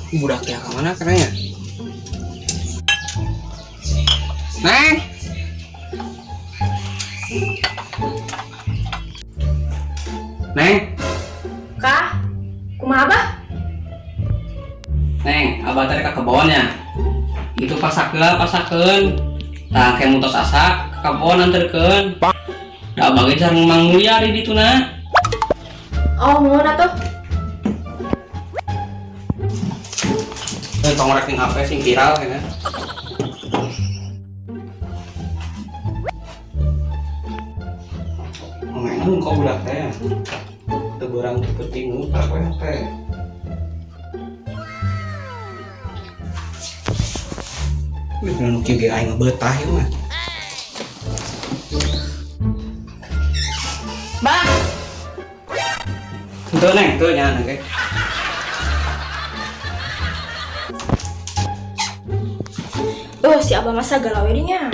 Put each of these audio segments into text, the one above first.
Budak ya kemana katanya? Neng. Neng. Kah? Kumaha, Abah? Neng, abah tadi ke kebonnya. Itu pasakeun, pasakeun. Tah kayak mutos asak ke kebon anterkeun. Da abah ge sareng Mang Mulya di ditu na. Oh, nuhun atuh. Eh, tong rek ning HP sing viral kayaknya. Ngomongin kok budak teh. Teu beurang teu penting mutar we HP. Wih, nu kieu ge aing betah ieu mah. Bah, Henteu Neng, teu nya ge. Oh, si Abah masa galau ini nya.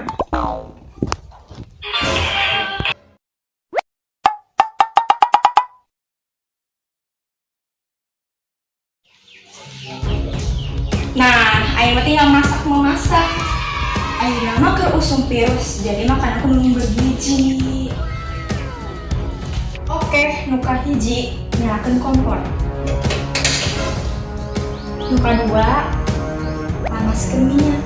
Nah, aing mah tinggal masak memasak. Aing mah keur usum virus, jadi makan aku belum bergizi. Oke, nu kahiji nyalakeun kompor. Nu kadua, panaskeun minyak.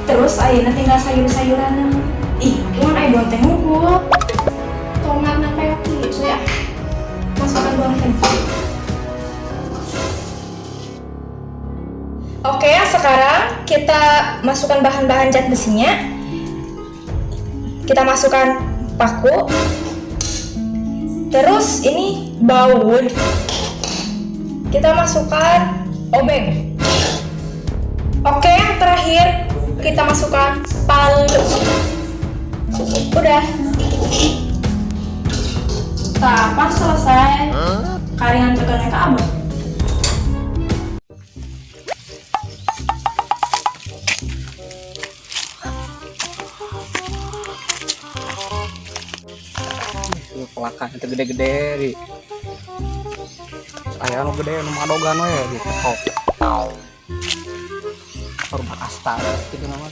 Terus ayeuna tinggal sayur-sayuran. Ih, cuman aya bonteng unggul. Tomat na kayak gitu ya. Masukkan bonteng. Oke, sekarang kita masukkan bahan-bahan zat besinya. Kita masukkan paku. Terus ini baut. Kita masukkan obeng. Oke, yang terakhir kita masukkan palu. Udah. Nah, pas selesai, karingan tekannya ke abah. Pelakan itu gede-gede di. Aya nu gede nu madogan we di tekok. Korban asta gitu nama.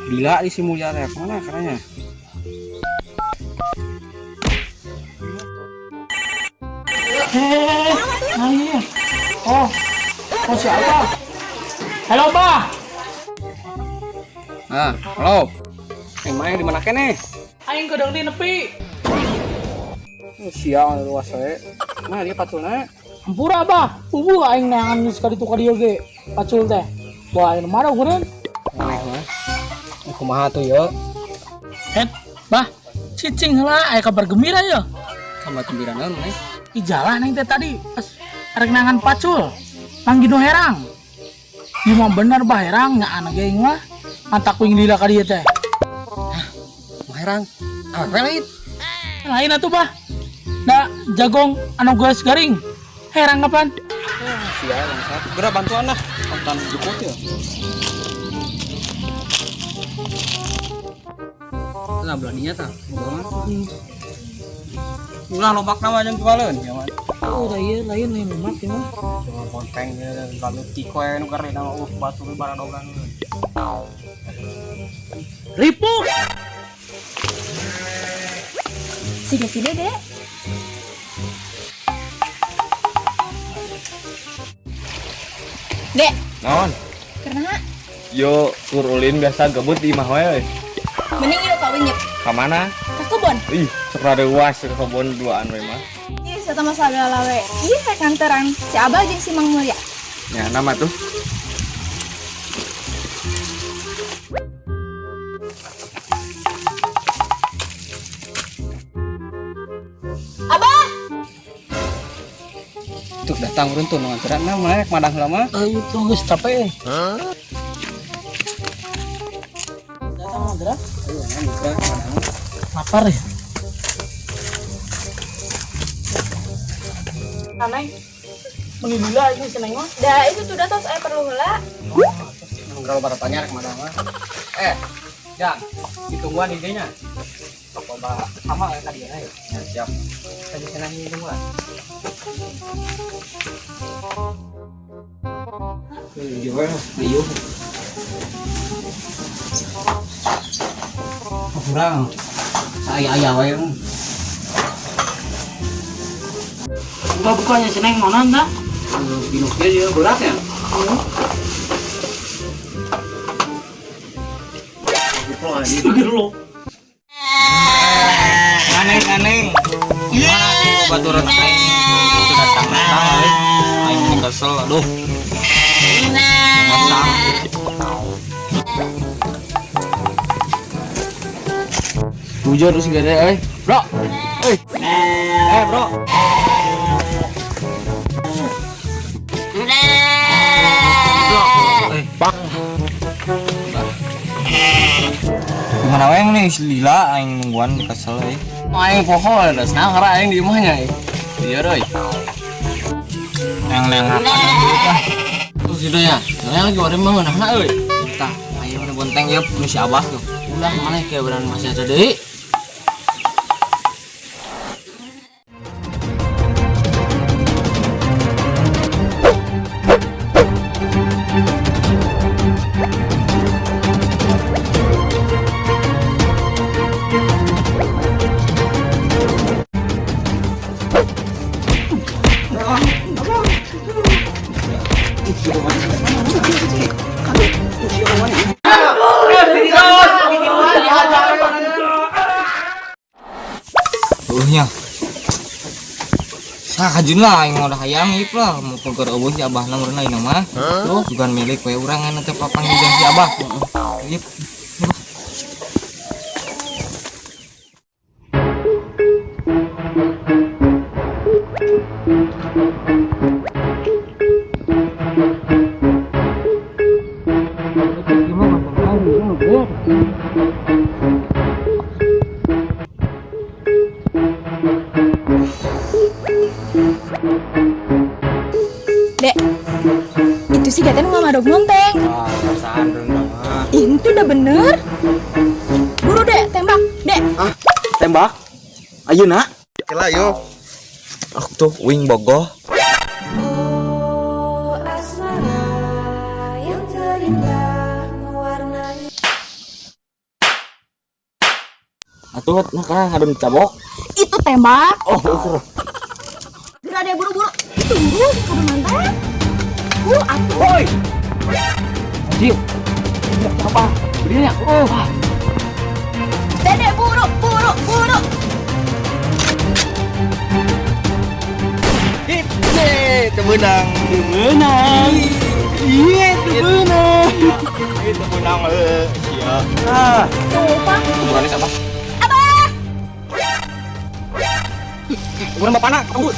Gila di si Mulya teh mana katanya? Hehehe, nah iya. Oh, oh siapa? Halo, Bah. Ah, halo. Emang di mana kene? Aing kedeng di nepi. Oh, siang luas we. Mana dia paculna? Hampura, Bah. Ubuh aing neangan geus ka ditu ka dieu ge. Pacul teh. Wah, aing mana ukuran? Aneh mah. Kumaha tuh yo? Het, Bah. Cicing heula aya kabar gembira ya. Sama gembira naon maneh? Di jalan aing teh tadi pas arek neangan pacul. Manggih nu herang. Ieu mah bener bah herang nya anak aing mah. Mantak kuing lila ka dieu teh. Hah, mau herang? Awewe lain. Lain atuh bah. Da jagong anu geus garing. Herang kapan? Oh, sia bangsat. Geura bantuan lah. Bantuan jukut ya. Nah, beladinya tah, boga mah. Ulah lobak nama jeung jualeun ya mah. Oh, lain lain lain lumak ya mah. Cuma bonteng ge galuti koe nu garena mah batu baradogan. Ripu. Sini sini, Dek. Dek, Naon? karena Yo, tur ulin biasa gebut di imah wae. mending yuk kawin yuk. Ka mana? Ke kebon. Ih, sok rareuwas ke kebon duaan we mah. Ih, saya mah sagala we. Ih, rek nganteran si Abah jeung si Mang Mulya. Ya, nama tuh. Abah! Tuh datang runtun nu nganteran nah mana rek madang heula mah. Ayo tuh geus capek. Datang Andra. Ayo, nah, madang. Lapar ya? Aneh. Meni lila ini seneng mah. Dah, itu tuh dah tos aya perlu heula. Nunggal baratanya rek madang mah. Eh, Jang, ditungguan idenya. Coba sama kayak tadi ya. Ya, siap. Tadi sana ini tungguan. Iya, Ayo. Kurang. Saya ayah wae. Buka bukannya si Neng mana entah? Binuknya dia berat ya. Astagfirullah. Aneh aneh. Gimana sih baturan aing itu datang datang euy. Aing kesel aduh. Masang. Bujur terus gede euy. Bro. Euy. Eh, bro. Bro. Eh. Gimana wae nih si lila aing nungguan kesel euy. Aing poho ada senang karena aing di imahnya. Iya, Roy. Yang leng ah. Terus gitu ya. Soalnya lagi orang mah nah euy. Tah, ayo mana bonteng ya si Abah tuh. Ulah mana kayak beran masih ada deui. Nya. Sakajun lah aing udah hayang ip lah mau pegar eueuh si Abah na meureun ayeuna mah. Tuh bukan milik we urang anu teh papanggih jeung si Abah. Ip. Dek, itu sih gaten nggak madog monteng. Ah, perasaan rendang mah. Ih, itu udah bener. Buru dek, tembak, dek. Tembak. Ayeuna. Kela yo. Aku tuh wing bogoh. Oh, asmara yang terindah mewarnai. Atuh nah kana ngadon cabok. Itu tembak. Oh, ukur. Gerak deh, buru-buru. Itu buru, kabur mantan. Atuh. Woi. Anjir. Apa? Belinya. Oh. Dede, buru, buru, buru. Hit, temenang. Menang. Iya, temenang. Itu menang eh. Iya. Ah, Tuh, Pak. ukurannya siapa? Abah. Ukuran bapana, kabur.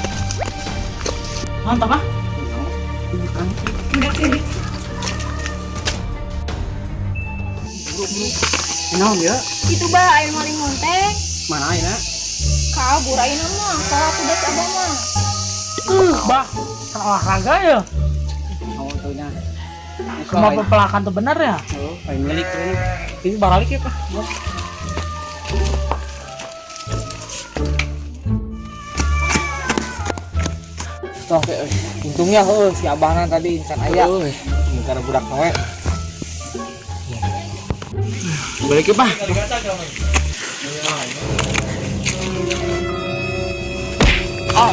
Mantap ah. Naon ya? Itu bah, air maling monteng. Mana ayeuna? Kabur ayeuna mah, kalau aku udah si abah mah. Bah, kan olahraga ya. Oh, tuhnya. Semua pepelakan tuh bener ya. Oh, aing milik ini. Ini baralik ya, Pak. Toh, untungnya heuh si abahna tadi incan aya. Karena budak we. Balik ya, Pak. Ah.